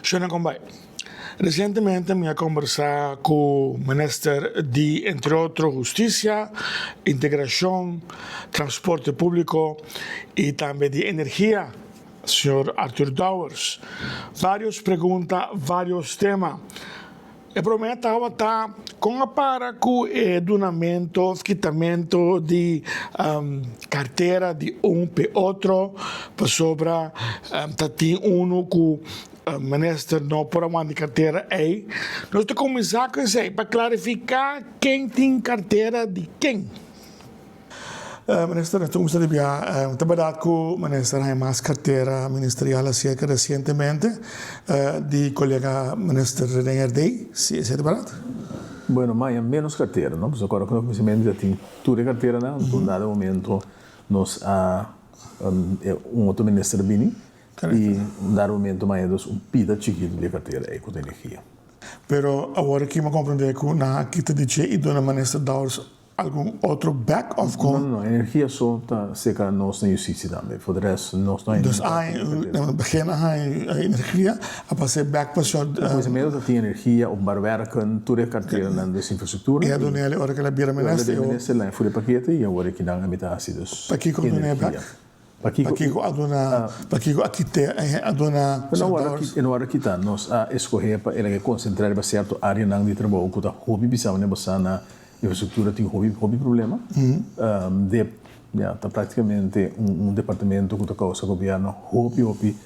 Shona kon bai. Resientemente mi a kombersá ku Minister di entre otro Hustisia, Integrashon, Transporte Públiko i tambe di Energia, señor Arthur Dowers. Vários pregunta, vários tema. E promé tabata kon a para ku e dunamentu òf kitamentu di kartera di un p'e otro, pasobra ta tin unu ku minister no por a wanta e kartera ei. Nos ta kuminsá ku esei pa klarifiká ken tin kartera di ken. Minister, nos ta kuminsá di bia. Ta bèrdat ku minister haña mas kartera ministerial aserka resientemente di kolega minister René Herdé? Si esei ta bèrdat? Bueno, mi haña ménos kartera, no? Pasobra kòrda ku na kuminsamentu ya tin tur e karteranan, anto un dado momento nos a un otro minister a bini i un dado momento mi haña dus un pida chikitu di e kartera ei ku ta energia. Pero awor aki mi a komprendé ku nan a kita di dje i duna minister Dowers Algun otro bek of kon? No, no, no. Energia so ta seka nos na justicia tambe. For de rest nos no hay Dus ay, na het begin a hay energia, a pas'é bek pa short. Na kuminsamentu ta tin energia, openbaar werken, tur e karteranan, dus infrastruktura. I a dun'é ora ku el a bira minister. Ora el a bira minister, el a fur e pakete i awor e kinan a mita hasi dus Pakiko a dun'é bek? Pakiko? Pakiko a duna, pakiko a kit'é, a duna Dowers? E no wòrdu kitá. Nos a eskohé pa el a ke konsentrá riba sierto áreanan di trabou ku ta hopi bisá manera bo sa na infrastruktura tin hopi hopi problema. Dep ya ta práktikamente un departamento ku ta kousa gobièrnu hopi hopi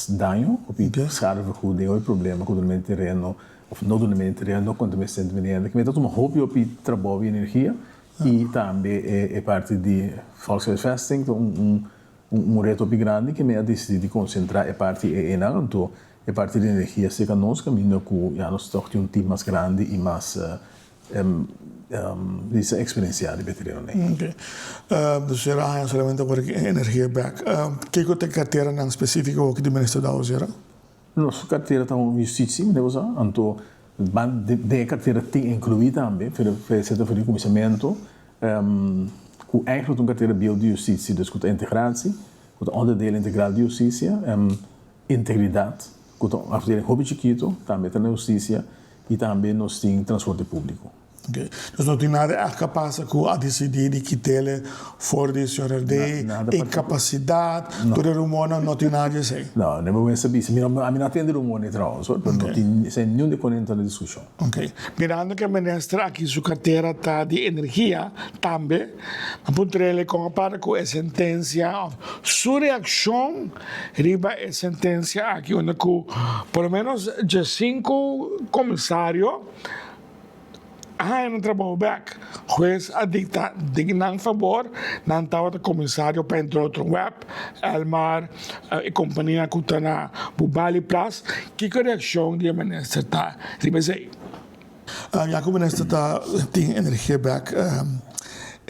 daño, hopi schadevergoeding, hopi problema ku dunamento di tereno òf no dunamento di tereno, no konta mes senti manera. Kimen ta tuma hopi hopi trabou i energia. I tambe e parti di volkshuisvesting ta un un reto hopi grandi ke mi a disidí di konsentrá e parti ei einan. Anto e parti di energia serka nos kaminda ku ya nos tòg tin un tim mas grandi i mas bisa eksperensiá riba e tereno ei. Oke. Dus sera haña solamente awor e energia bèk. Kiko ta e karteranan spesífiko ku di Minister Dowers sera? Nos kartera ta un hustisia, mester bo sa. Anto ban den e kartera tin inkluí tambe, pero esei ta for di kuminsamentu, ku eigentlik ta un kartera bieu di hustisia, dus ku ta integratie, ku ta onderdeel integral di hustisia, integridat, ku ta un afdeling hopi chikitu, tambe ta na hustisia, i tambe nos tin transporte públiko. Ok. Dus no tin nada ègt ka pasa ku a disidí di kit'ele for di señor Herdé, incapacidad, tur e rumornan, no tin nada di esei? No, ne bo mester bisa. Mi no, ami no a tende rumor ni trouwens hoor, pero no tin esei niun di kon entra na diskushon. Ok. Mirando ku e minister aki su kartera ta di energia tambe, mi a puntr'ele kon a para ku e sentensia òf su reakshon riba e sentensia aki unda ku por lo menos djesinku komisario A haña nan trabou bek. Hues a dikta den nan fabor. Nan tabata komisario pa entre otro web, Elmar, e kompania ku ta na Bubali Plas. Kiko reakshon di e minister ta riba esei? Ya ku minister ta tin energia bek,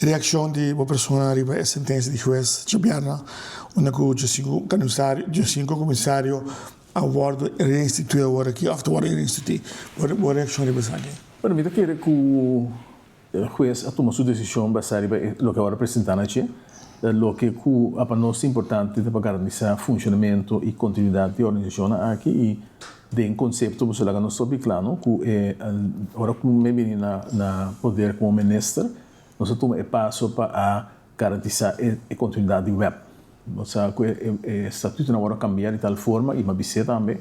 reakshon di bo persona riba e sentensia di hues djabièrnè unda ku djesinku komisario A wòrdu reinstituí awor aki òf ta wòrdu reinstituí? Bo reakshon riba esaki? Bueno, mi ta kere ku e hues a tuma su desishon basá riba e loke a wòrdu presentá na dje. Loke ku a pa nos ta importante ta pa garantisá funshonamentu i kontinuidat di e organisashonnan aki i den konsepto boso laga nos topi kla no ku e ora ku mi bini na na poder komo minister nos a tuma e paso pa a garantisá e kontinuidat di web. Bo sa ku e statutonan wòrdu kambia di tal forma i mabisé tambe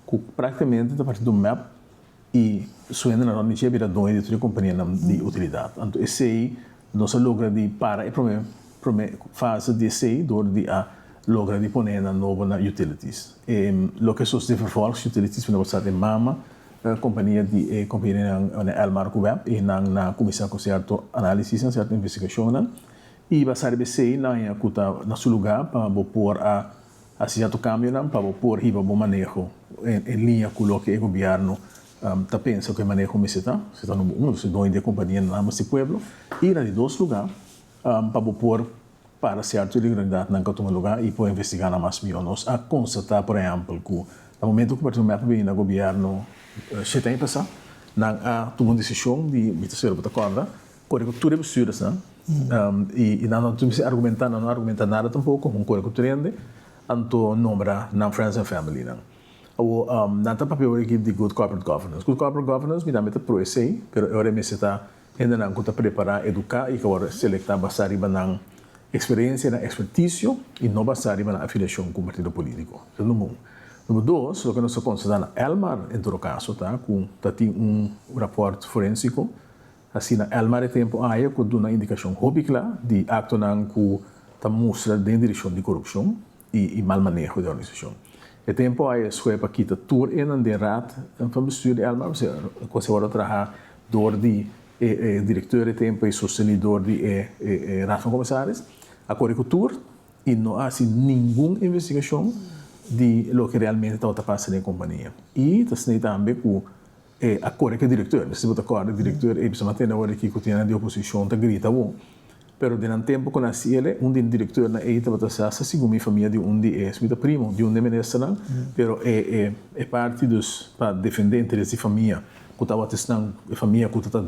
ku praktikamente ta parti di un mep i su hendenan rònt di dje bira doño di tur e kompanianan di utilidat. Anto esei nos a logra di para e promé promé fase di esei dor di a logra di pone hendenan nobo na utilities. E loke a sosodé vervolgens utilities mester bo sa e mama kompania di e kompanianan Elmar ku web i nan a kuminsá ku sierto análisisnan sierto investigashonnan. I basá riba esei nan haña ku ta na su lugá pa bo por a hasi sierto kambionan pa bo por hiba bo maneho en liña ku loke e gobièrnu ta pensa ku e maneho mester ta. Esei ta number uno, si doño di e kompania na names di pueblo. I na di dos lugá pa bo por para sierto iregularidatnan ku a tuma lugá i por investigá nan mas mihó. Nos a konstatá por ehèmpel ku na momento ku Partido mep a bini na gobièrnu shete aña pasá nan a tuma un desishon di, mi ta spera bo ta kòrda, Kore ku tur e bestuurdersnan i nan no mester argumentá, nan no argumentá nada tampoko, hun kore ku tur hende, anto nombra nan friends and familynan. Awor, nan ta papia ora aki di good corporate governance. Good corporate governance mi tambe ta pro esei, pero e ora e mester ta hendenan ku ta prepará, eduká i ku a wòrdu selektá basá riba nan eksperensia, nan ekspertisio i no basá riba nan afiliashon ku un partido polítiko. Esei ta number un. Number dos, loke nos a konstatá na Elmar en todo kaso ta ku ta tin un rapòrt forensiko Asina Elmar e tempu aya ku duna indikashon hopi kla di aktonan ku ta mustra den direkshon di korupshon i mal maneho di organisashon. E tempu aya skohe pa kita tur enan den Raad van Bestuur di Elmar, ku a ser wòrdu traha dor di e direkteur e tempu ei sostení dor di e Raad van Commissaris, a kore ku tur i no a hasi ningun investigashon di loke realmente tabata pasa den e kompania. I ta snei tambe ku E a kore ku e direkteur. Mester bo ta kòrda e direkteur ei bisa mantene awor aki ku tin nan di oposishon ta grita bo. Pero den nan tempu ku nan hasi el, un di e direkteurnan ei tabata sa sa sigun mi famia di un di e, mi ta primo di un di e ministernan, pero e e e parti dus pa defendé interes di famia ku tabata esnan e famia ku ta ta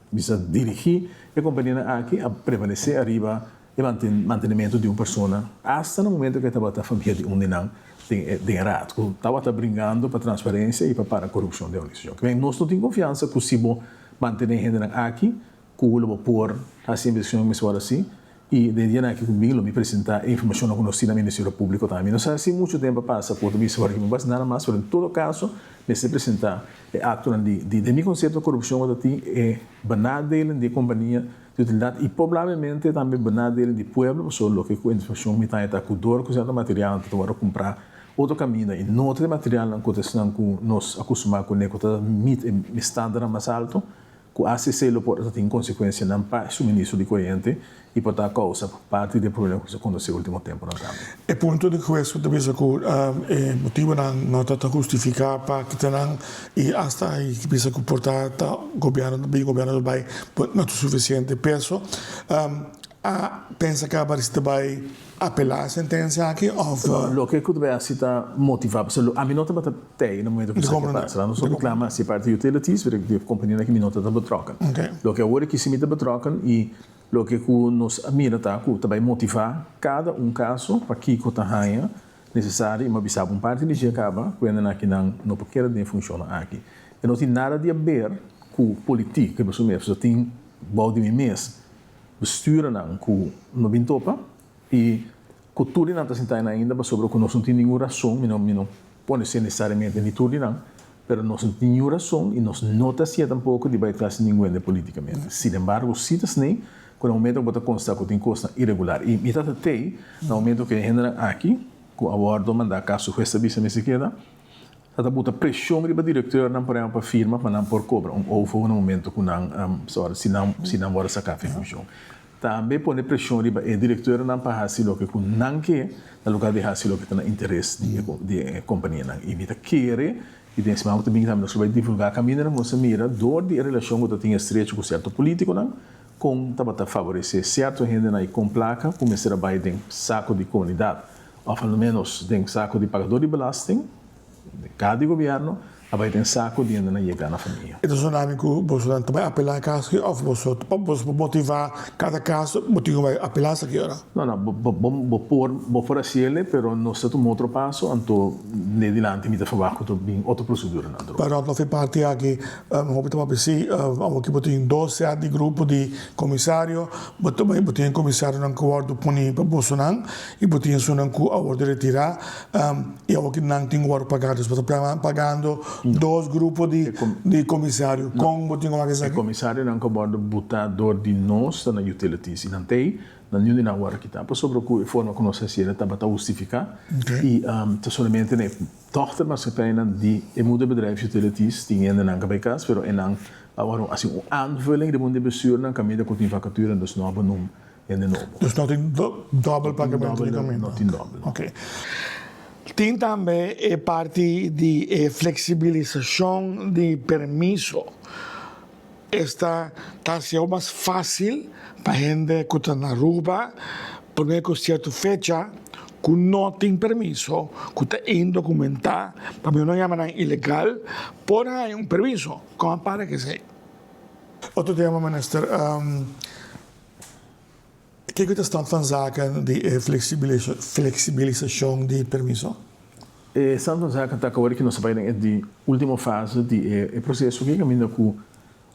Bisa dirigí e kompanianan aki a prevalesé ariba e mantenementu di un persona asta na momento ku e tabata famia di un di nan den e raad ku tabata bringando pa transparensia i pa para korupshon den organisashon. Kimen nos no tin konfiansa ku si bo mantené hendenan aki ku lo bo por hasi investigashon mester wòrdu hasi i den e dianan aki ku bin lo mi presentá e informashonnan ku nos tin na Ministerio Públiko tambe. Mi no sa si muchu tempu a pasa ku bo ta bisa wòrdu ki mi bas nada mas pero en todo kaso mester presentá E aktonan di di den mi konsepto korupshon ku ta tin e benadelen di e kompania di utilidat i poblablemente tambe benadelen di pueblo pasobra loke ku informashon mi ta ta ku dor ku sierto materialnan ta ta wòrdu kumprá otro kaminda i no ta e materialnan ku ta esnan ku nos a kustumá kuné ku ta meet e standarnan mas alto. Ku ACC lo por ta tin konsekuensianan pa e suministro di koriente i por ta kousa parti di e problema ku sa konosé ultimo tempunan tambe. E punto di hues ku ta bisa ku e motibunan no ta ta hustifiká pa kita nan i asta i bisa ku por ta ta gobièrnu ta bin gobièrnu ta bai no ta sufisiente peso. A pensa kaba di si ta bai apelá e sentensia aki òf. Loke ku ta bai hasi ta motivá pasobra ami no tabata tei na momento ku esaki a pasa. Nos a reklama hasi parti di utilities pero di e kompanianan aki mi no tabata betrokken. Loke awor aki si mi ta betrokken i loke ku nos a mira ta ku ta bai motivá kada un kaso pakiko ta haña nesesario i mi a bisa bo un parti di dje kaba ku hendenan aki nan no por keda den e funshonnan aki. E no tin nada di aber ku politik pasobra mi tin bou di mi mes. Bestuurnan ku no bin topa i ku tur di nan ta sinta einan ainda pasobra ku nos no tin ningun rason, mi no mi no pone ser nesesariamente ni tur di nan, pero nos no tin ningun rason i nos no ta hasié tampoko di bai tras ningun hende politikamente. Sin embargo si ta snei ku na momento ku bo ta konstá ku tin kosnan iregular i mi ta ta tei na momento ku e hendenan aki ku a wòrdu mandá kas su hues ta bisa mester keda, Ta ta buta presion riba directeurnan por ehempel pa firma pa nan por cobra un OVO na momento cu nan sorry si nan si nan worde saca fi funcion. Tambe pone presion riba e directeurnan pa haci loke cu nan ke na lugar di haci loke ta na interes di e di e companianan. Y mi ta kere y den siman cu ta bini tambe nos lo bay divulga camindanan cu nos a mira door di e relacion cu ta tin estrecho cu cierto politiconan con tabata favorece cierto hendenan y con placa cu mester a bay den saco di comunidad of al menos den saco di pagador di belasting. Cada di gobierno a bay den saco di hende nan yega na famia. E ta sona mi cu bosonan ta bay apela e caso aki of boso pa boso por motiva cada caso bo tin cu bay apela esaki ora? No no bo bo por bo por haciele pero nos ta tuma otro paso anto de dilanti mi ta verwacht cu ta bin otro proceduranan dro. Pero no fi parti aki hopi ta papia si awoki bo tin dos set di grupo di comisario bo ta bo tin e comisarionan cu wordo poni pa bosonan y bo tin esunnan cu a wordo retira. I awor ki nan tin wòrdu pagá, dus bo ta pagando dos grupo di di komisario. Kon bo tin ku wak esaki? E komisarionan ku a wòrdu butá dor di nos ta na utilities i nan t'ei, nan niun di nan a wòrdu kitá pasobra ku e forma ku nos a hasié tabata hustifiká i ta solamente na e dochtermaatschappijnan di e moederbedrijf utilities tin hendenan ku a bai kas pero enan a wòrdu hasi un aanvulling riba un di e bestuurnan kaminda ku tin vakatura dus no a benoem Hende nobo. Dus no tin dòbel pagamentu di kaminda? No tin dòbel. Oké. Tin tambe e parti di e fleksibilisashon di permiso. Esta ta hasi awo mas fásil pa hende ku ta na Aruba promé ku sierto fecha ku no tin permiso, ku ta indokumentá, pabia no yama nan ilegal, por haña un permiso. Kon a para ku esei? Otro tema, Minister. Kiko ta stand van zaken di e flexibilisashon di permiso? E stand van zaken ta ku awor ku nos a bai den e di último fase di e proseso aki kaminda ku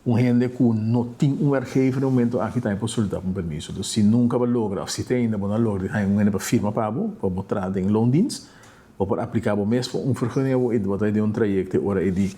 un hende ku no tin un werkgever na e momento aki ta por solisitá pa un permiso. Dus si nunka bo a logra òf si te ainda bo no a logra di haña un hende pa firma pa bo, pa bo traha den loondienst, bo por apliká bo mes pa un vergunning awor i bo ta den un trayekto e ora ei di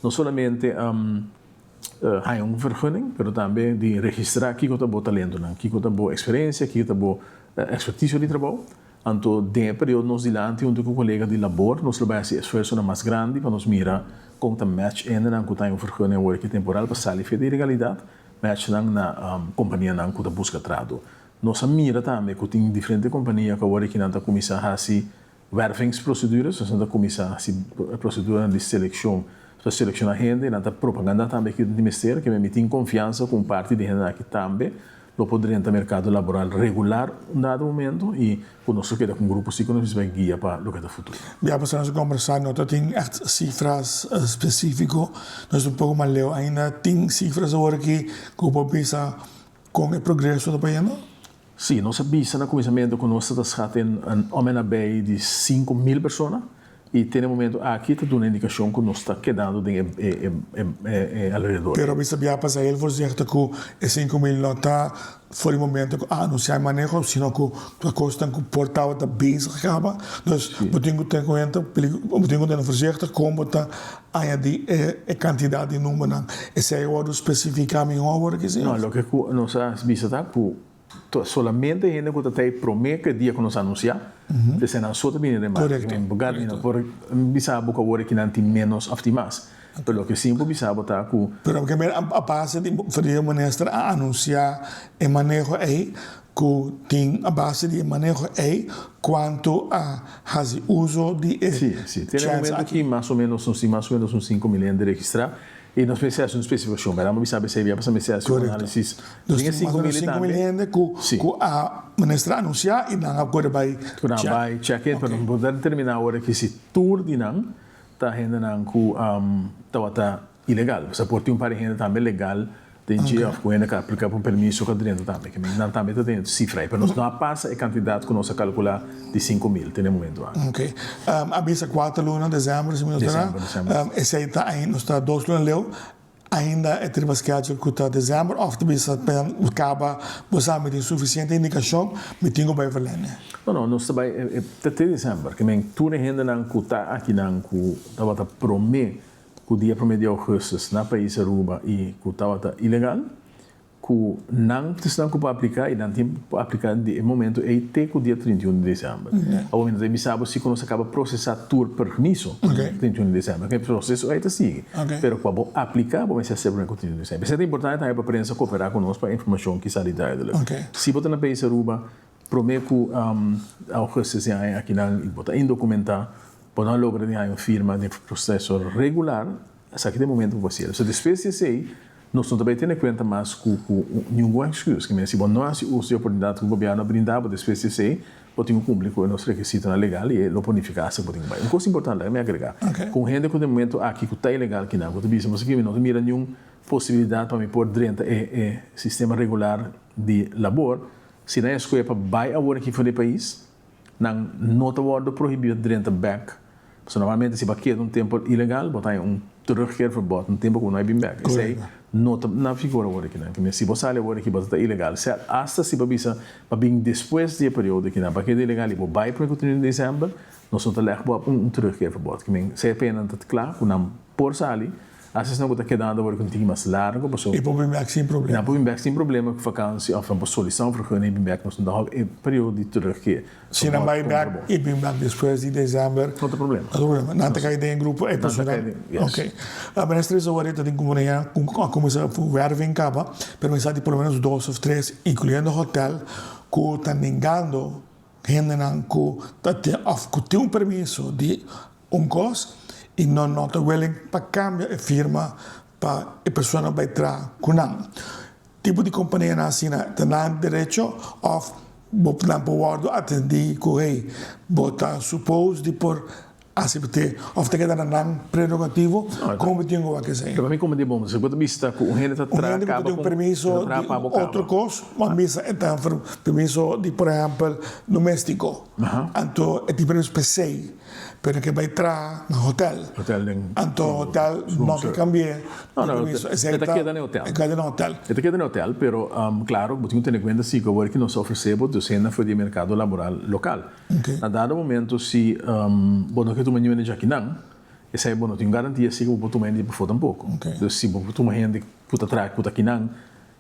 no solamente haña un vergunning pero tambe di registrá kiko ta bo talentonan, kiko ta bo eksperensia, kiko ta bo ekspertisio di trabou. Anto den e periodo nos dilanti hunto ku kolega di labor nos lo bai hasi esfuersonan mas grandi pa nos mira kon ta match hendenan ku ta haña un vergunning awor aki temporal pa sali fe di ilegalidat, match nan na kompanianan ku ta buska trado. Nos a mira tambe ku tin diferente kompania ku awor aki nan ta kuminsá hasi wervingsprocedures, nos nan ta kuminsá hasi proseduranan di selekshon pa selekshoná hende, nan ta propagandá tambe ki tin mester, ke mi tin konfiansa ku un parti di hendenan aki tambe Lo por drenta merkado laboral regular un dado momento i ku nos lo keda ku un grupo si ku nos mester bai guia pa loke ta futuro. Bia pasá nos a kombersá no ta tin ègt sifras spesífiko, nos ta un poko mas leu ainda. Tin sifras awor aki ku bo por bisa kon e progreso ta bayendo? Sí, nos a bisa na kuminsamentu ku nos ta ta skat den om en nabei di 5000 persona I te na e momento aki ta duna indikashon ku nos ta kedando den e alrededor. Pero bisa bia pasa heel voorzichtig ku e 5000 no ta for di momento ku a anunsia e maneho, sino ku ta kosnan ku por tabata bezig kaba. Dus bo tin ku tene kuenta, bo tin ku tene voorzichtig kon bo ta añadi e kantidat di numbernan. Esei a wòrdu spesifiká mihó awor aki, señor? No, loke ku nos a bisa ta ku Solamente hende ku ta tei promé ku e dia ku nos anunsiá, esei nan so ta bini den marka. Mi por mi no por bisa bo ku awor aki nan tin ménos òf tin mas. Pero loke sí mi por bisa bo ta ku. Pero ke mira a base di Ferdinand Minister a anunsiá e maneho ei ku tin a base di e maneho ei kuantu a hasi uso di e Sí, sí. Te na e chèns momento aki. aki mas o ménos nos tin mas o ménos un 5000 hende registrá. I nos mester hasi un spesifikashon, bèrdat? Bo bisa esei bia pasobra mester hasi un análisis. Nos Den e tin mas sinku o menos mil 5000 tambe. hende ku Sí. ku a minister a anunsiá i nan a kore bai Ku nan a chèk. bai chèk in, pero Oké. no por determiná awor aki si tur di nan ta hendenan ku tabata ilegal. Pasobra por tin un par di hende tambe legal den dje Oké. òf ku hende ku a apliká pa un permiso ku a drenta tambe. Ke men nan tambe ta den e sifra ei. Pero nos no a pasa e kantidat ku nos a kalkulá di 5000 te na e momento aki. Oké. A bisa kuater luna, desèmber si mi no ta Desèmber, desèmber. Esei ta ainda, nos ta dos luna leu. Ainda e triba schedule cu ta december of ta bisa caba bo sa mi tin suficiente indicacion mi tin cu bay verlene. No no nos ta bay te te december ke men tur e hendenan cu ta akinan cu tabata prome cu dia prome di augustus na pais Aruba y cu tabata ilegal Ku nan ta esnan ku por apliká i nan tin por apliká di e momento ei te ku dia 31 di desèmber. Awor mi no ta bisa bo si ku nos a kaba prosesá tur permiso 31 di desèmber, e proseso ei ta sigui. Pero pa bo apliká bo mester hasi promé ku 31 di desèmber. Esei ta importante tambe pa prensa koperá ku nos pa e informashon ki sali duidelik. Si bo ta na pais Aruba promé ku augustus di aña akinan i bo ta indokumentá, bo no a logra di haña un firma den proseso regular, esaki ta e momento pa bo hasiel. So despues di esei Nos no ta bay tene cuenta mas cu cu ningun excuse. Ke men si bo no haci uso di e oportunidad cu gobierno a brinda bo despues di esey, bo tin cu cumpli cu e nos requisitonan legal y e lo por nifica hasta cu bo tin cu bay. Un cos importante, laga mi agrega, cu un hende cu den momento aki cu ta ilegal kinan, cu ta bisa bo si mi no ta mira niun posibilidad pa mi por drenta e e sistema regular di labor, si nan escoge pa bay awor aki for di e pais, nan no ta wordo prohibi pa drenta bek. Pasobra normalmente si bo a keda un tempo ilegal, bo ta haña un terugkeerverbod, un tempo ku bo no a bin bek. Esei no ta na vigor awor akinan. Kende si bo sali awor aki bo ta ta ilegal. Sea asta si bo bisa pa bin despues di e periodo akinan pa keda ilegal i bo bai prome ku 31 di december, nos no ta leg bo ap un terugkeerverbod. Kende esei apenas ta kla ku nan por sali. Asta esnan ku ta kedando awor ku un tiki mas largo pasobra E por bin bek sin problema. Nan por bin bek sin problema ku vakansi òf nan por solisitá un vergunning i bin bek. Nos no ta hòu e periodo di terugkeer. Si nan bai bek i bin bek despues di december. No ta problema. No ta problema. Nan ta kai den e grupo e persona. Nan ta kai den, yes. Ok. Minister Rizzo awor ta tin kumpania ku a kuminsá ku werving kaba, pero mi sa di por lo menos dos òf tres, inkluyendo hotel, ku ta nengando hendenan ku ta tin òf ku tin un permiso di un kos i no no ta willing pa kambia e firma pa e persona bai traha ku nan. Tipo di kompanianan asina ta nan derecho òf bo nan por wòrdu atendí ku hey bo ta supos di por. Asept'é òf ta keda na nan prerogativo kon bo tin ku wak esei. Pero pa mi komo di bon, si bo ta bisa ku un hende ta Un traha hende ku ta kaba tin un ku permiso ta traha di pa bo otro kaba. kos, bo a bisa e ta permiso di por ehèmpel doméstiko. Anto e tin permiso p'esei, pero e ke bai traha na hotèl. Hotèl den Anto hotèl room no ke service. kambi'é No, di no, permiso. Esei e ta ta keda na e hotèl. E keda na hotèl. E ta keda na e hotèl, pero klaro bo tin ku tene kuenta si ku awor ki nos ta ofresé bo dosena for di e merkado laboral lokal. Na dado momento si bo no ke tuma niun hende djakinan, esei bo no tin garantia si ku bo por tuma hende di pafó tampoko. Dus si bo por tuma hende ku ta traha ku ta kinan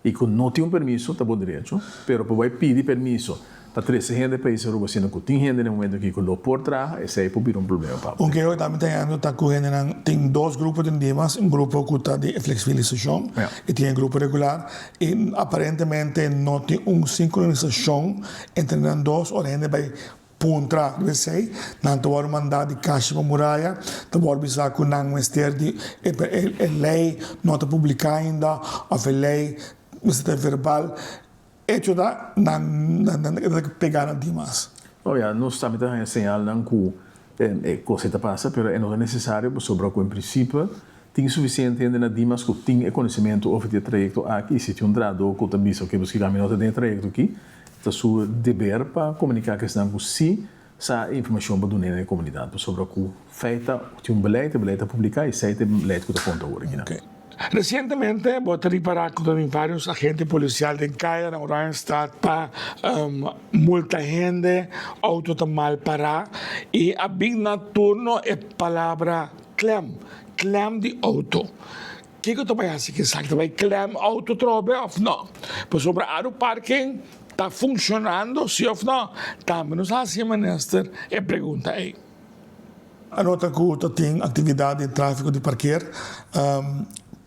i ku no tin un permiso ta bo derecho, pero pa bo bai pidi permiso pa trese hende pais Aruba siendo ku tin hende na e momento aki ku lo por traha, esei por bira un problema pa bo. Un keho tambe ta hendo ta ku hendenan tin dos grupo den Dimas, un grupo ku ta di fleksibilisashon i tin e grupo regular I aparentemente no tin un sinkronisashon entre nan dos ora hende bai puntra riba esei. Nan ta wòrdu mandá di kashi pa muraya, ta wòrdu bisá ku nan mester di e lei no ta publiká ainda òf e lei mester ta verbal. Echo ta nan ta pegá na dimas. No ya, nos tambe ta haña señalnan ku e kos ei ta pasa, pero e no ta nesesario pasobra ku en prinsipio Tin sufisiente hende na Dimas ku tin e konosementu over di e trayekto aki i si tin un trahadó ku ta bisa oke buski mi no ta den e trayekto aki, ta su deber pa komuniká ku esnan ku si sa e informashon pa dun'é na e komunidat pasobra ku feit ta tin un beleid, e beleid ta publiká i esei ta e beleid ku ta konta awor aki nan. Resientemente bo ta ripará ku ta bin vários agente polisial den kaya na Oranjestad pa multa hende, outo ta mal pará i a bin na turno e palabra Klem, klem di auto. Kiko ta bai hasi ku esaki? Ta bai klem auto trobe of no? Pasobra Aru Parking ta funshonando si of no? Tambe nos hasi e minister e pregunta ei. A nota ku ta tin aktividat den tráfiko di parker.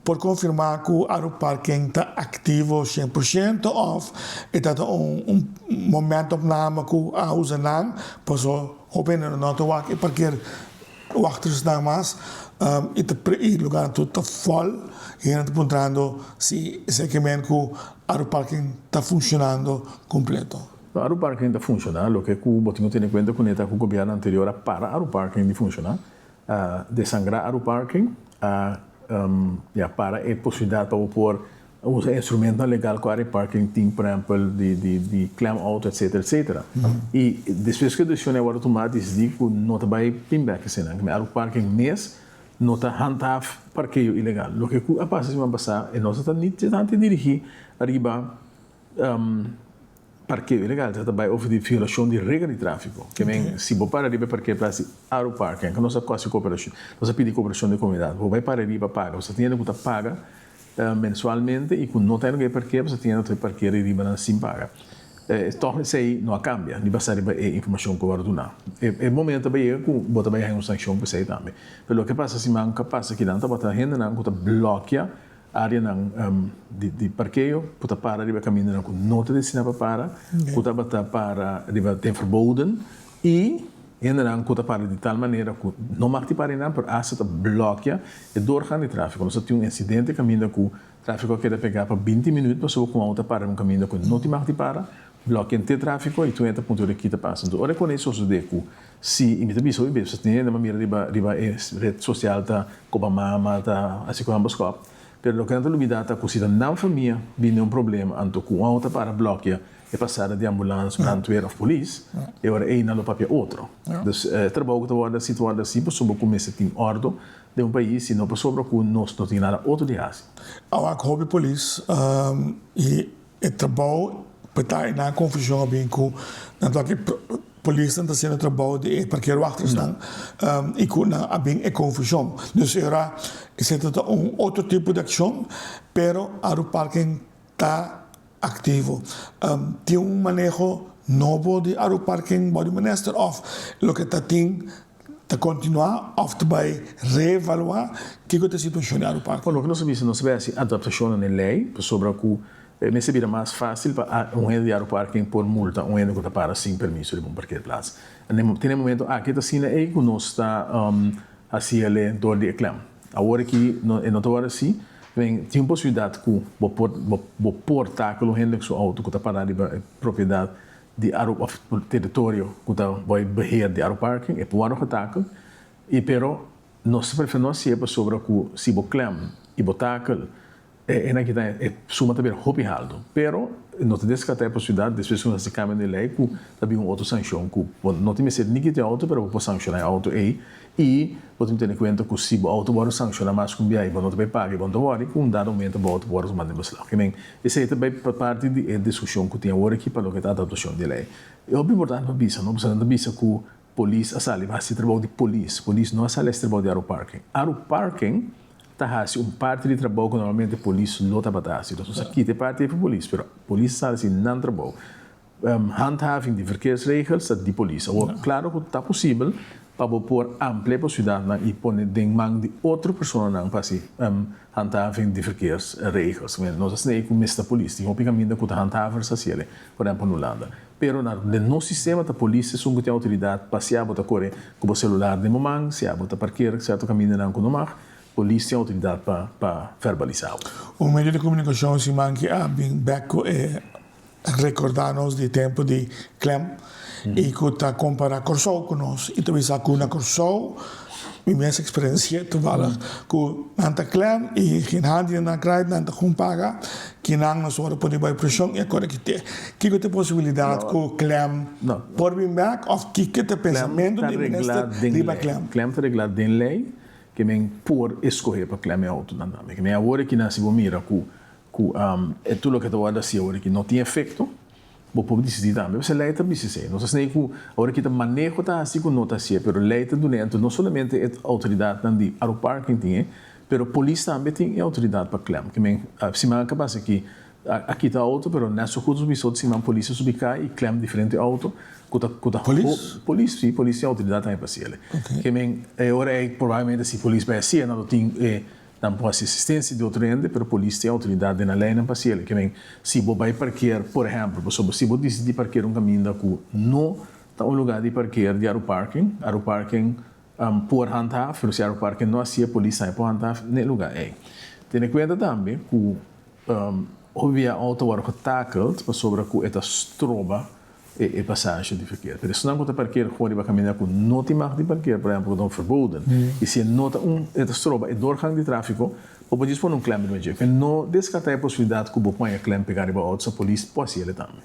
Por konfirmá ku Aru Parking ta aktivo 100% òf e ta ta un momentopname ku a usa nan? Paso hopi hende no ta wak e parker Wachtersnan mas y ta y lugarnan tur ta vol y hende ta puntrando si esey ke men cu Aruparking ta funcionando completo. No, Aruparking ta funciona, loke cu bo tin cu tene cuenta cune ta cu gobierno anterior a para Aruparking di funciona, a desangra Aruparking, a ya para e posibilidad pa bo por Usa instrumentonan legal ku área parking tin, por ehèmpel di di di klem outo etsetera etsetera. I despues ku e desishon ei wòrdu tumá disidí ku no ta bai bin bèk eseinan. Ku área parking mes no ta handhaaf parkeo ilegal. Loke ku a pasa siman pasá e no ta ni tantu dirigí riba Parkeo ilegal ta ta bai over di violashon di regla di tráfiko. Ke men si bo para riba e parkeerplaats di Aruparking, ku nos a kosi kooperashon, nos a pidi kooperashon di komunidat, bo bai para riba paga, bo sa tin hende ku ta paga mensualmente i ku no ta hende ku e parkeer, bo sa tin hende ku ta parkeer riba nan sin paga. Tòg esei no a kambia, ni basá riba e informashon ku a wòrdu duná. E momento ta bai yega ku bo ta bai haña un sanshon pa esei tambe. Pero loke a pasa siman ku a pasa kinan tabata hendenan ku ta blòkia Áreanan di parkeo ku ta para riba kamindanan ku no ta destiná pa para, ku tabata para riba den verboden i hendenan ku ta para di tal manera ku no mag di para einan pero asta ta blòkia e doorgang di tráfiko. Nos a tin un insidente kaminda ku tráfiko a keda pegá pa 20 minüt pasobra ku un outo a para riba un kaminda ku no tin mag di para, blòkia henter tráfiko i tur hende ta puntra ora ki ta pasa. Enton ora e kone sosodé ku Si, i mi ta bisa hopi bes, tin hende mira riba riba e red sosial ta koba mama, ta hasi ku ambos kòp, pero loke nan ta lubidá ta ku si ta nan famia bini un problema anto ku un outo para blòkia e pasada di ambulans, brandweer òf polis, e ora ei nan lo papia otro. Dus e trabou ku ta wòrdu hasi ta wòrdu hasi pasobra ku mester tin òrdu den un pais i no pasobra ku nos no tin nada otro di hasi. Awak hopi polis i E trabou pa ta e nan confusion a bin cu nan ta aki polisnan ta haciendo trabou di e parkeerwachtersnan y cu nan a bin e confusion. Dus e ora esey ta ta un otro tipo di accion pero Aruparking ta activo. Tin un maneho nobo di Aruparking bou di minister of loke ta tin ta continua of ta bay reevalua kico ta e situacion di Aruparking? Bon, loke nos a bisa, nos a bay haci adaptacionnan den ley pasobra cu mester bira mas facil pa un hende di Aruparking por multa un hende cu ta para sin permiso riba un parkeerplaats. Te na e momento aki ta asina ey cu nos ta haci el'e door di e klem. Awor aki e no ta worde asi, tin un posibilidad cu bo por bo por takel un hende cu su auto cu ta para riba e propiedad di Aruba of teritorio ku ta bai beheer di Aruparking e por wòrdu getakel. I pero nos ta prefer no hasié pasobra ku si bo klem i bo takel e nan kita e suma ta bira hopi haltu. Pero no ta deskartá e posibilidat despues ku nos hasi kambio den lei ku ta bin un otro sanshon ku bo no tin mester ni kita e outo pero bo por sanshoná e outo ei i bo tin tene kuenta ku si bo outo wòrdu sanshoná mas ku un biaha i bo no ta bai paga i bo no ta wòri ku un dado momento bo outo por wòrdu tumá den beslag. Ke men esei ta bai pa parti di e diskushon ku tin awor aki pa loke ta adaptashon di e lei. E hopi importante pa bisa no pasobra nan ta bisa ku Polis a sali pa hasi trabou di polis. Polis no a sali hasi trabou di Aruparking. Aruparking ta hasi un parti di trabou ku normalmente polis lo tabata hasi. Nos a kita e parti ei pa polis, pero polis a sali hasi nan trabou. Handhaving di verkeersregels ta di polis. Awor, klaro ku ta posibel pa bo por amplia e posibilidatnan i pone den man di otro personanan pa hasi handhaving di verkeersregels. Nos a snei ku mester polis. Tin hopi kaminda ku ta handhavers hasi el, por ehempel na Hulanda. Pero na den nos sistema ta polis esun ku tin outoridat pa si abo ta kore ku bo selular den bo man, si abo ta parker sierto kamindanan ku no mag, polis tin outoridat pa pa verbalisá bo. Un medio di komunikashon siman ki a bin bek ku e rekordá nos di tempu di klem i ku ta kompará Kòrsou ku nos i ta bisa ku na Kòrsou mi mes eksperensia toevallig ku nan ta klem i geen hand die nan krijt nan ta gewoon paga kinan nos ora pone bai preshon i a kore kite. Kiko ta e posibilidat ku klem por bin bek òf kiko ta e pensamentu di minister riba klem? Klem ta reglá den lei ke men por eskohe pa klem e outonan tambe. Ke men awor aki nan si bo mira ku ku e tur loke ta wòrdu hasi awor aki no tin efekto. Bo por disidí tambe, pasobra lei ta bisa esei. Nos ta snei ku ora ki ta maneho ta hasi ku no ta hasié, pero lei ta dun'é. Anto no solamente e outoridatnan di Aruparking tin e, pero polis tambe tin e outoridat pa klem. Ke men siman a kabas aki a kita outo, pero nèt so goed subi so siman polis a subi kai i klem diferente outo ku ta ku ta Polis? Polis, si, polis tin outoridat tambe pa hasiel. Ke men e ora ei probablemente si polis bai hasié nan lo tin e Nan por hasi asistencia di otro hende, pero polis tin autoridad den nan leynan pa haci el. Ke men, si bo bay parkeer, por ehempel, pasobra si bo dicidi parkeer un caminda cu no ta un lugar di parkeer di Aruparking, Aruparking por handhaaf, pero si Aruparking no haci'e, polis tambe por handhaaf n'e lugar ey. Tene cuenta tambe cu hopi bia auto worde getakeld pasobra cu e ta stroba e pasaje di verkeer. Pero esnan ku ta parkeer gewoon riba kaminda ku no tin mag di parkeer, por ehempel ku ta un verboden, i si e no ta un e ta stroba e doorgang di trafiko, bo por djis pone un klem riba dje. Pero no deskartá e posibilidat ku bo pon e klem pegá riba outo, sa polis por hasi el tambe.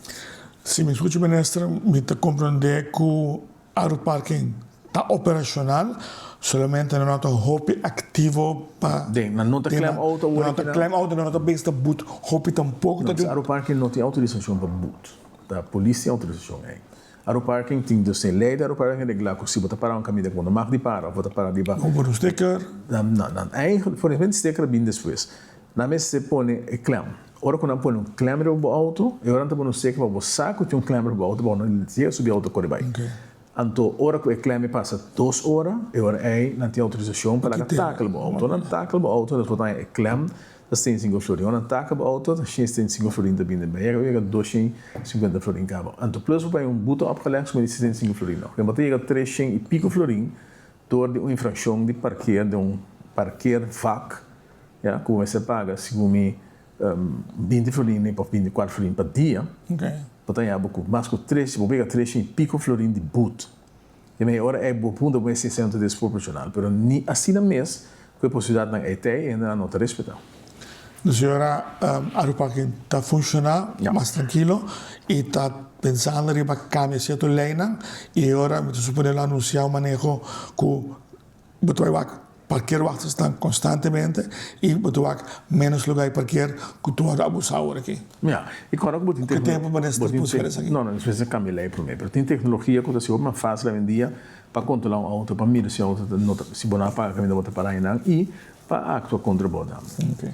Si mi skucha minister, mi ta komprendé ku Aeroparking ta operacional, solamente nan no ta hopi activo pa. Den, nan no ta klem auto awor aki nan. Nan no ta klem auto, nan no ta bezig ta boet hopi tampoco. No, Aeroparking no tin autorisacion pa boet. Ta polis tin autorisacion ey. Aeroparking tin dus e ley di Aeroparking regla cu si bo ta para un caminda cu bo no mag di para of bo ta para riba. Bo por un sticker. No, nan eigenlijk, for e sticker a bin despues. Nan mester pone e klem. Ora ku nan pone un klem riba bo outo, e ora nan ta pone un sticker pa bo sa ku tin un klem riba bo outo pa bo no yega subi outo kore bai. Anto ora ku e klem e pasa dos ora, e ora ei nan tin outorisashon pa laga takel bo outo. Ora nan takel bo outo, despues bo ta haña e klem ta 65 florin. Ora nan takel bo outo, ta 65 florin ta bini bai. Yega yega 250 florin kaba. Anto plus bo paña un boete opgelegd ku 65 florin nog. Bo ta yega 300 i piko florin dor di un infrakshon di parkeer den un parkeervak. Ya, ku bo mester paga segun mi 20 florin of 24 florin pa dia, bo ta haña bo ku mas ku tres, bo pega tres i piko florin di but. I mei ora ei bo puntra bo mes si esei no ta desproporshonal, pero ni asina mes ku e posibilidatnan ei ta ei, hendenan no ta respetá. Dus e ora Aruparking ta funshoná mas trankilo i ta pensando riba kambia sierto leinan i e ora mi ta suponé lo anunsiá un maneho ku Bo ta bai wak parkeer wachterstaan constantemente y bo ta wak menos lugar di parkeer cu ta wordo abusa awor aki. Ya, y kòrda ku bo tin Ku tempu bo mester busca esaki? No, no, nos mester kambia lei promé, pero tin teknologia ku ta hasi hopi mas fásil awendia pa kontrolá un outo, pa mira si e outo ta no ta, si bo no a paga kaminda bo ta pará einan y pa aktua kontra bo tambe. Ok.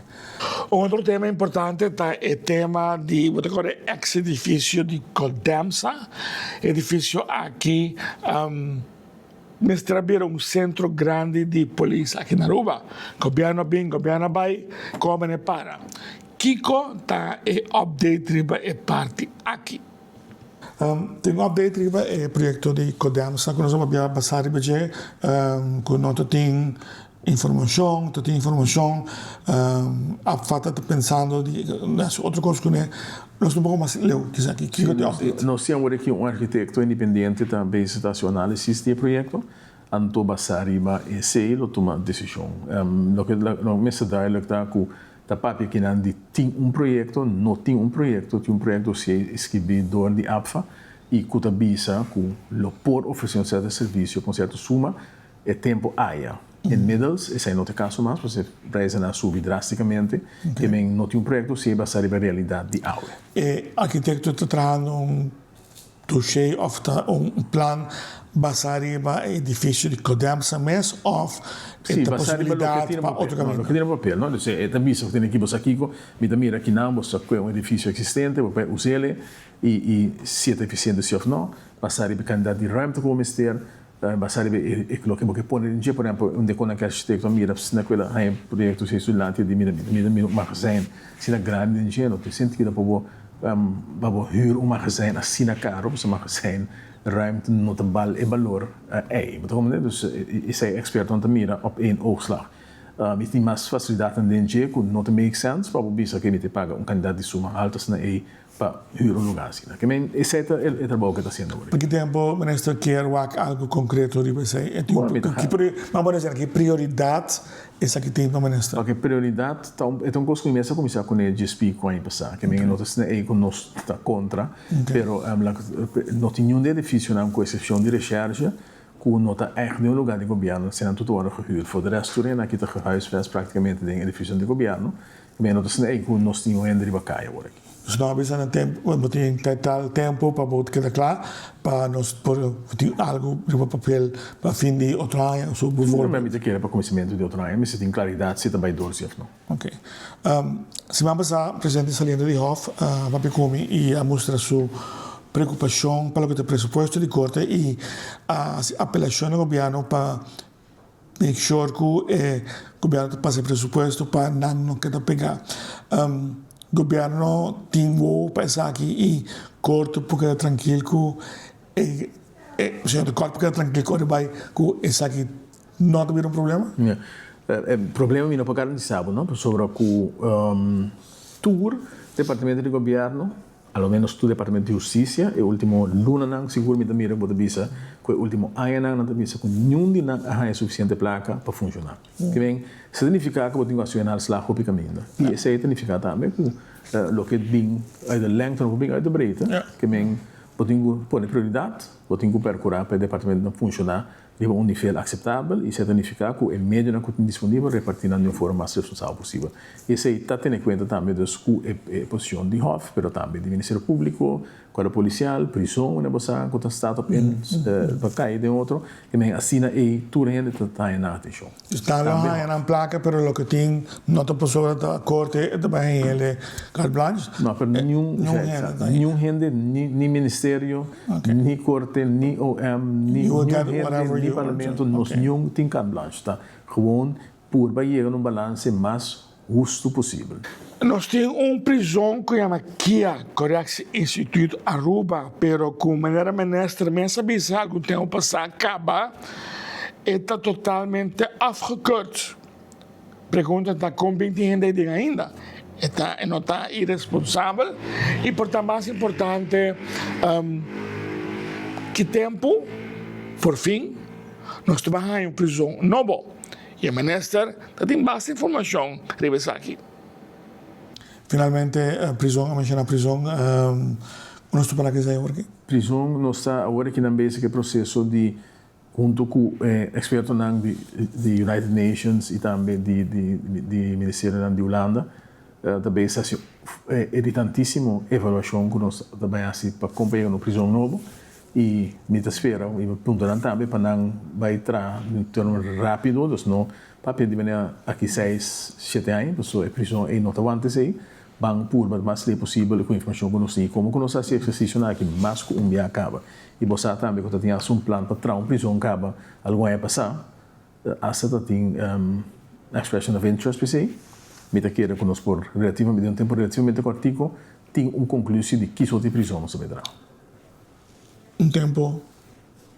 Un otro tema importante ta e tema di, bo ta kòrda e ex edifisio di Codemsa? Edifisio aki. Mester a bira un sentro grandi di polis aki na Aruba. Gobierno a bin, gobierno a bai, con a bini para. Kico ta e update riba e parti aki? Tin un update riba e proyecto di Codemsa cu nos a papia basa riba dje, cu no ta tin informacion, ta tin informacion, APFA ta pensando di haci otro cos cune. Nos ta un poco mas leu kisa aki. Kiko ta e update? Nos tin awor aki un arkitekto independiente ta bezig ta hasi un analisis di e proyekto. Anto basá riba esei lo tuma desishon. Loke mester duidelijk ta ku ta papia kinan di tin un proyekto, no tin un proyekto, tin un proyekto dosié skibí dor di APFA i ku ta bisa ku lo por ofresé un sierto servisio pa un sierto suma e tempu aya. Inmiddels esei no ta e kaso mas pasobra e prijzennan a subi drástikamente i men no tin un proyekto dosié basá riba e realidat di awe. E arkitekto ta trahando un Dossier of ta un plan basa riba e edifisio di Codemsa mes of e ta posibilidat pa otro kaminda? Loke tin na papel, no? Dus e ta bisa ku tin aki bo sa kiko, mi ta mira kinan bo sa kue un edifisio eksistente, bo por us'el i i si e ta efisiente si of no, basa riba e kantidat di ruimte ku bo mester, basa riba e loke bo ke pone den dje. Por ehempel, un dekonan ku e arkitekto a mira asina ku el a haña e proyekto si su dilanti e di mira mi ta mira un magazijn asina grandi den dje, no tin sentido pa bo Pa bo hür un magazijn asina karo, pasobra magazijn ruimte no ta bal e balor ei. Bo ta komprende? Dus esei ekspertonan ta mira op één oogslag. Mi tin mas fasilidatnan den dje ku no ta make sense pa bo bisa ke mi ta paga un kandidat di suma haltu asina ei pa hür un lugar asina. Ke men esei ta e trabou ke ta hasiendo awor. Pa ki tempu minister kier wak algu konkreto riba esei? Ki prioridat Esaki tin pa minister. Ok, prioridat ta un, e ta un kos ku mi mes a kuminsá kuné dje spiko aña pasá. Ke men no ta asina ei ku nos ta kontra, pero no tin niun di edifisionan ku eksepshon di Recherche ku no ta ègt den un lugá di gobièrnu, eseinan tur ta wòrdu gehuurd. For de rèst tur hende aki ta gehuisvest praktikamente den edifisionan di gobièrnu. Ke men no ta asina ei ku nos tin un hende riba kaya awor aki. Nos no a bisa na tempu, bo tin tal tempu pa bo keda kla pa nos por tin algu riba papel pa fin di otro aña so bijvoorbeeld. Mi ta kere pa kuminsamentu di otro aña mester tin klaridat si ta bai door si of no. Ok. Siman pasá presidente saliendo di Hof a papia ku mi i a mustra su preokupashon pa loke ta presupuesto di korte i a hasi apelashon na gobièrnu pa Make sure ku e gobièrnu ta pasa e presupuesto pa nan no keda pegá. Gobièrnu tin wowo pa esaki i korte por keda trankil ku e señor de Kort por keda trankil ku ora bai ku esaki no ta bira un problema? E problema mi no por garantisá bo no pasobra ku tur departamento di gobièrnu A lo menos tur Departamento di Hustisia e ultimo lunanan sigur mi ta mira bo ta bisa ku e ultimo añanan nan ta bisa ku niun di nan a haña sufisiente plaka pa funshoná. Ke men esei ta nifiká ku bo tin ku hasi un aanslag hopi kaminda i esei ta nifiká tambe ku loke bin uit de lengte no por bin uit de breedte. Ke men bo tin ku pone prioridat, bo tin ku perkurá pa e departamentonan funshoná riba un nivel akseptabel i esei ta nifiká ku e medionan ku tin disponibel repartí nan di un forma mas responsabel posibel. I esei ta tene kuenta tambe dus ku e posishon di Hof, pero tambe di Ministerio Públiko, Kuerpo Polisial, prison unda bo sa ku ta start op in pa kai den otro. I men asina ei tur hende ta haña nan atenshon. Dus nan lo haña nan plaka pero loke tin no ta pasobra ta korte e ta bai haña el carte blanche. No, pero niun niun hende, ni ministerio, ni korte, ni OM, ni niun hende, ni parlamento, nos niun tin carte blanche. Ta gewoon purba yega na un balanse mas hustu posibel. Nos tin un prizon ku yama kia, Correctie Instituut Aruba, pero ku manera minister mes a bisa algun tempu pasá kaba e ta totalmente afgekeurd. Pregunta ta kon bin tin hende aden ainda? E ta e no ta iresponsabel? I por ta mas importante ki tempu por fin nos ta bai haña un prizon nobo? I e minister ta tin basta informashon riba esaki. Finalmente prizon, a menshona prizon, ku nos ta para kisa awor aki? Prizon, nos ta awor aki nan bezig e proseso di hunto ku e ekspertonan di di United Nations i tambe di di di ministerionan di Hulanda ta bezig hasi e di tantisimo evaluashon ku nos ta bai hasi pa kon pa yega na un prizon nobo. I mi ta spera i mi puntra nan tambe pa nan bai traha di un termo rapido, dus no papia di manera aki seis, shete aña, pasobra e prison ei no ta wanta esei. Ban purba mas lei posibel ku informashon ku nos tin i komo ku nos a hasi ehersisionan aki mas ku un bia kaba. I bo sa tambe ku ta tin hasta un plan pa traha un prison kaba algun aña pasá. Hasta ta tin expression of interest p'esei. Mi ta kere ku nos por relativamente den un tempu relativamente kòrtiku tin un konklusie di ki sorti prison nos ta bai traha. Un tempo,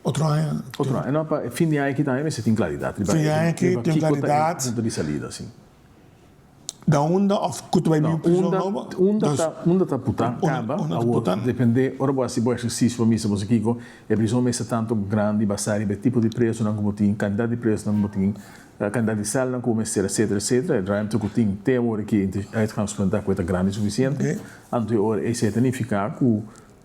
otro aña. Otro aña, no, pa fin di aña aki tambe mester tin claridad riba Fin di aña aki tin kiko ta e claridad. punto di salida, si. Da unda of ku ta bai bin prizon nobo? Unda ta unda ta puta kaba awor depende ora bo hasi bo ehersisio pa misa bo sa kiko e prizon mester tanto grandi basa riba e tipo di presonan ku bo tin kantidat di presonan ku bo tin kantidat di sèlnan ku bo mester etsetera etsetera e ruimte ku tin te awor aki uitgangspunt ta ku e ta grandi sufisiente anto e ora esei ta nifiká ku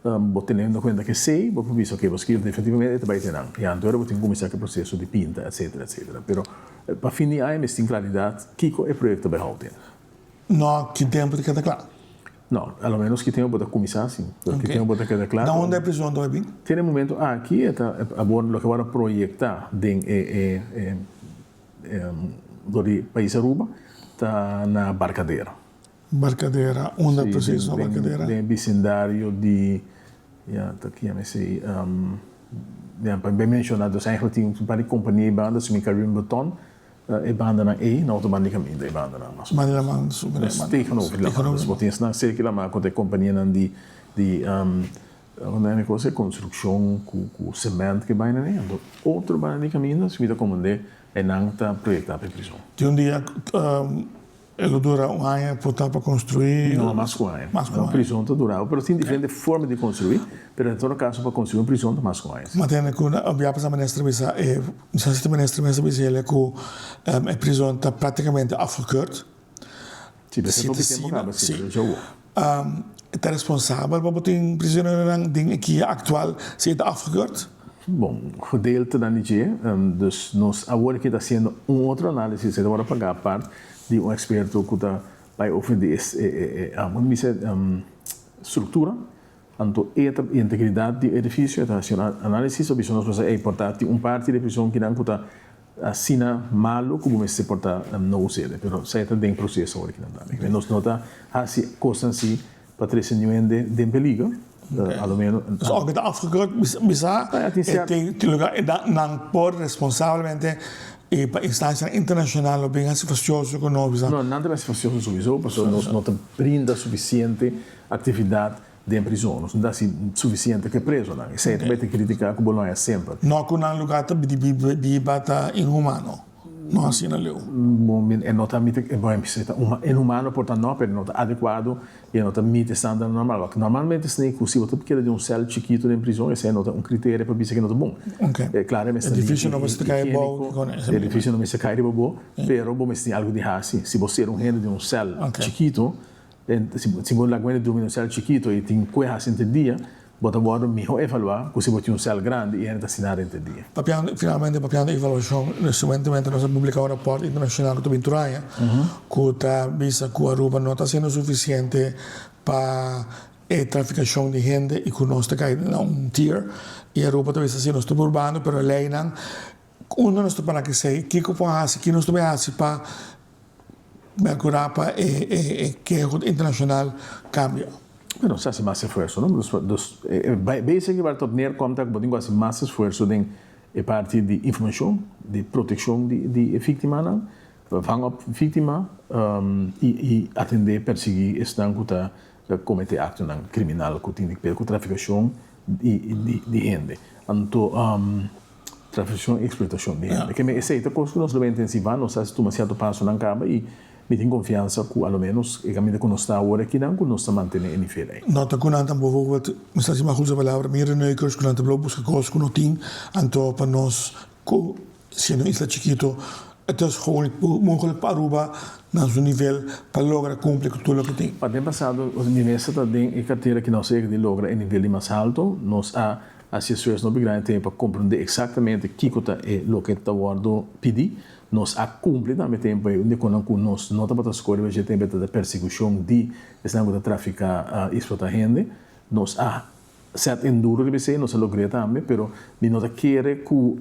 Bo teniendo kuenta ku esei, bo por bisa, oke, bo skirbi definitivamente e ta bai te nan. I anto ora bo tin ku kuminsá ku e proseso di pinta, etsetera, etsetera. Pero pa fin di aña mester tin klaridat kiko e proyekto bai hou den. No, ki tempu ta keda kla? No, a lo menos ki tempu bo ta kuminsá si. Pero ki tempu bo ta keda kla? Na unda e prizon ta bai bin? Te na e momento aki e ta awor loke a wòrdu proyektá den e e dor di pais Aruba ta na Barcadera. Barcadera, unda precies na Barcadera? Den e bisindario di, ya ta ki yama esey, ya pa bay menciona dus eigenlijk tin un par di compania y banda si mi Karim Beton, e bandanan ey na otro banda di caminda e bandanan mas o menos. Banda di laman, su banda di laman. Tegenover di laman, dus bo tin esnan cerca di laman cu ta e companianan di, di con e cosa construccion cu cu cement ke baina ey, anto otro banda di caminda si mi ta comprende eynan ta proyecta pa e prison. Tin un dia E lo dura un aña por ta pa construi? No, mas cu aña. Mas cu un aña. Un prison ta dura, pero tin diferente forma di construi, pero en todo caso pa construi un prison ta mas cu un aña. Ma tende cu bia pasa minister bisa e, mi sa si ta minister mes a bisa ele cu e prison ta practicamente afgekeurd. Si, pero esaki hopi tempo caba si, pero dja awor. E ta responsabel pa bo tin prisioneronan den e kia actual si e ta afgekeurd? Bon, gedeeltenan di dje. Dus nos awor aki ta haciendo un otro análisis, e ta worde paga apart di un experto cu ta bay over di e bisa structura, anto e ta integridad di e edificio, e ta haci un análisis pa bisa nos pasobra ey por ta tin un parti di e prison kinan cu ta asina malo cu bo mester por ta no us'e, pero esey ta den proceso awor kinan tambe. Nos no ta haci cosnan si Pa trece new hende den peligro, a lo menos. Dus aunke ta afgekeurd, bisa e tin lugar e nan por responsablemente y pa instancianan internacional lo bin haci fastioso cu nos bisa. No, nan ta bin haci fastioso souiso, pasobra nos no ta brinda suficiente actividad den prison, nos no ta haci suficiente cu e presonan. Esey ta bay ta critica cu bo lo haya semper. No cu nan lugar ta di biba ta inhumano. No asina leu. Bon, e no ta miti, bon, e ta inhumano por ta no, pero e no ta adecuado y e no ta miti e standaard normal. Wak, normalmente esnan cu si bo ta keda den un cel chikito den prison, esei no ta un criterio pa bisa cu e no ta bon. Ok. Claro, e mester Edificio no mester cay abou, higienico, edificio no mester cay riba bo, pero bo mester tin algo di haci. Si bo ser un hende den un cel chikito, si bo laga un hende drumi den un cel chikito y tin cu e haci henter dia, Bo ta wòrdu mihó evaluá ku si bo tin un sèl grandi i hende ta siná denter dia. Papiando, finalmente papiando di evaluashon, resientemente nos a publiká un rapòrt internashonal ku ta bin tur aña ku ta bisa ku Aruba no ta hasiendo sufisiente pa e trafikashon di hende i ku nos ta kai na un tier i Aruba ta bisa si nos ta purbando pero e leinan unda nos ta para ku esei, kiko por hasi, ki nos ta bay hasi pa Percurá pa e keho internacional cambia. Bueno, nos haci mas esfuerzo, no? Dus, basically waar het op neerkomt ta cu bo tin cu haci mas esfuerzo den e parti di informacion, di proteccion di e victimanan, vang op victima y atende, persigui esnan cu ta comete actonan criminal cu tin di ver cu traficacion di hende. Anto. Trafikashon i eksplotashon di hende. Keme esei ta kos ku nos lo bai intensivá, nos a tuma sierto pasonan kaba i mi tin konfiansa ku a lo ménos e kaminda ku nos ta awor akinan ku nos ta mantené e nivel ei. Nota ku nan ta bijvoorbeeld, mi sa si mi a usa palabra, mierenneukers, ku nan ta blo buska kos ku no tin, anto pa nos ku siendo un isla chikito het is gewoon niet mogelijk pa Aruba na su nivel pa logra kumpli ku tur loke tin. Pa den pasado minister ta den e kartera ki nos a yega di logra e nivel di mas halto, nos a Hasi esfuerso hopi grandi tempu pa komprendé eksaktamente kiko ta e loke ta wòrdu pidí. Nos a kumpli tambe tempu ei unda konan ku nos no tabata skor riba dje tempu ei ta persekushon di esnan ku ta trafiká i eksplotá hende. Nos a sèt en duro riba esei, nos a logr'é tambe, pero mi no ta kere ku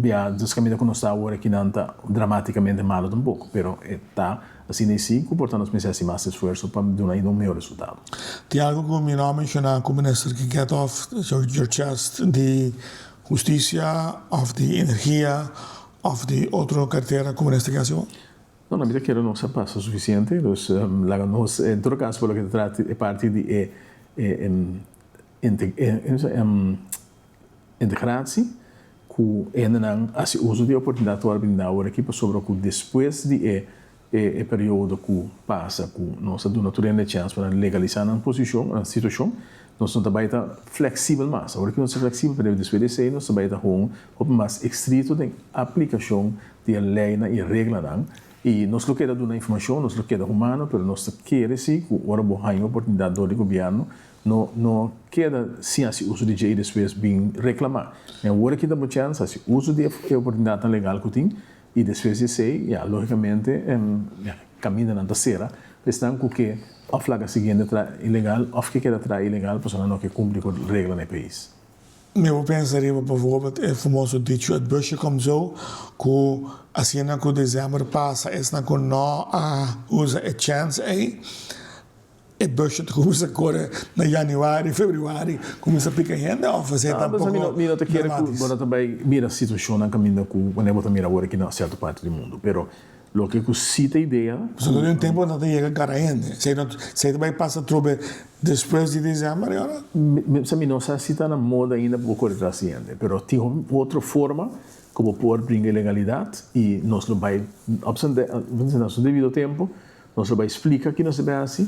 Ya, dus kaminda ku nos ta awor akinan ta dramatikamente malo tampoko, pero e ta asina i si ku por ta nos mester hasi mas esfuerso pa duna ainda un mihó resultado. Tin algu ku mi no a menshoná ku minister ke get off your chest di hustisia òf di energia òf di otro kartera ku minister ke hasi awor? No, no, mi ta kere nos a pasa sufisiente, dus laga nos, en todo kaso por loke ta trata e parti di e Integratie, ku hendenan hasi uso di e oportunidat ku a brinda awor aki pasobra ku despues di e E periodo ku pasa ku nos a duna tur hende chèns pa nan legalisá nan posishon, nan situashon, nos no ta bai ta fleksibel mas. Awor ki nos ta fleksibel, pero despues di esei nos ta bai ta hon hopi mas estrikto den aplikashon di e leinan i reglanan. I nos lo keda duna informashon, nos lo keda humano, pero nos ta kere si ku ora bo haña un oportunidat dor di gobièrnu, no no keda sin hasi uso di dje i despues bin reklamá. I awor aki ta bo chèns, hasi uso di e oportunidatnan legal ku tin I despues di esei, ya, lógikamente, ya, kamindanan ta sera pa esnan ku ke òf laga siguiente tra ilegal òf ke keda tra ilegal pasobra nan no ke kumpli ku regla na e pais. Mi por pensa riba bijvoorbeeld e famoso dicho het busje komt zo, ku asina ku desèmber pasa esnan ku no a usa e chèns ei, E busje ta kuminsa kore na januari, februari, kuminsa pika hende of esei ta un poko Mi no ta kere ku bo no ta bai mira situashonnan kaminda ku wanneer bo ta mira awor aki na sierto parti di mundu, pero loke ku si ta idea ku. Pasobra den un tempu nan ta yega gara hende, esei no esei ta bai pasa atrobe despues di desèmber e ora? Mi no sa si ta na moda ainda pa bo kore tras di hende, pero tin otro forma ku bo por bringa ilegalidat i nos lo bai op zijn na su debido tempu Nos lo bai splika ki nos ta bai hasi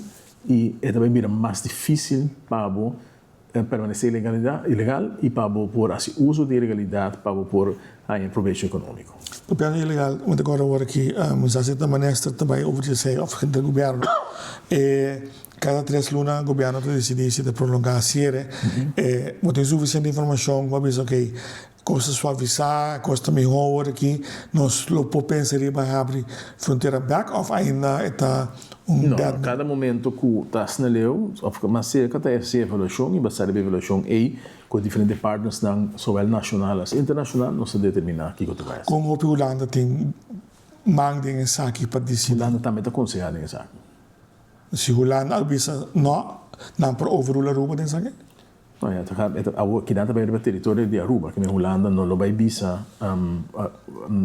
i e ta bai bira mas difísil pa bo permanesé ilegal i pa bo por hasi uso di e legalidat pa bo por haña probecho ekonómiko. Papiando di ilegal, mi ta kòrda ora ki mi sa si ta minister ta bai over di esei òf henter gobièrnu. E kada tres luna gobièrnu ta disidí si ta prolongá siere. E bo tin sufisiente informashon ku a bisa okey Kos ta suavisá, kos ta mihó awor aki, nos lo por pensa riba habri frontera bèk òf ainda e ta un No, deadman? kada momento ku ta asina leu òf mas serka ta hasi evaluashon i basá riba e evaluashon ei ku e diferente partnersnan sowel nashonal as internashonal nos ta determiná kiko ta bai hasi. Kon hopi Hulanda tin man den esaki pa disidí? Hulanda tambe ta konsehá den esaki. Si Hulanda a bisa no, nan por overrule Aruba den esaki? No, ya ta e ta awor kinan ta bai riba teritorio di Aruba, kimen Hulanda no lo bai bisa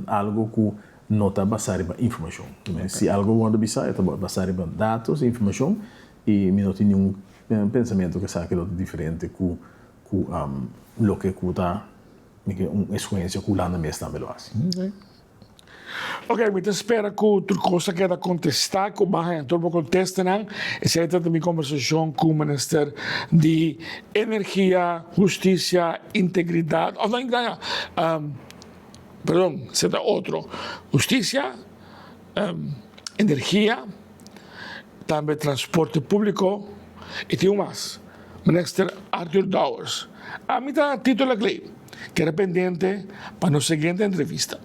algo ku no ta basá riba informashon. Kimen si algo wòrdu bisá e ta basá riba datos i informashon i mi no tin niun pensamentu ku esaki lo ta diferente ku ku loke ku ta un eskuensia ku Hulanda mes tambe lo hasi. Ok, mi ta spera ku tur kos a keda kontestá, ku bo a haña tur bo kontestanan. Esei ta mi kombersashon ku Minister di Energia, Hustisia, Integridat, òf no, perdon, esei ta otro, Hustisia, Energia, tambe Transporte Públiko i tin un mas, Minister Arthur Dowers. Ami ta Tito Laclay, keda pendiente pa nos siguiente entrevista.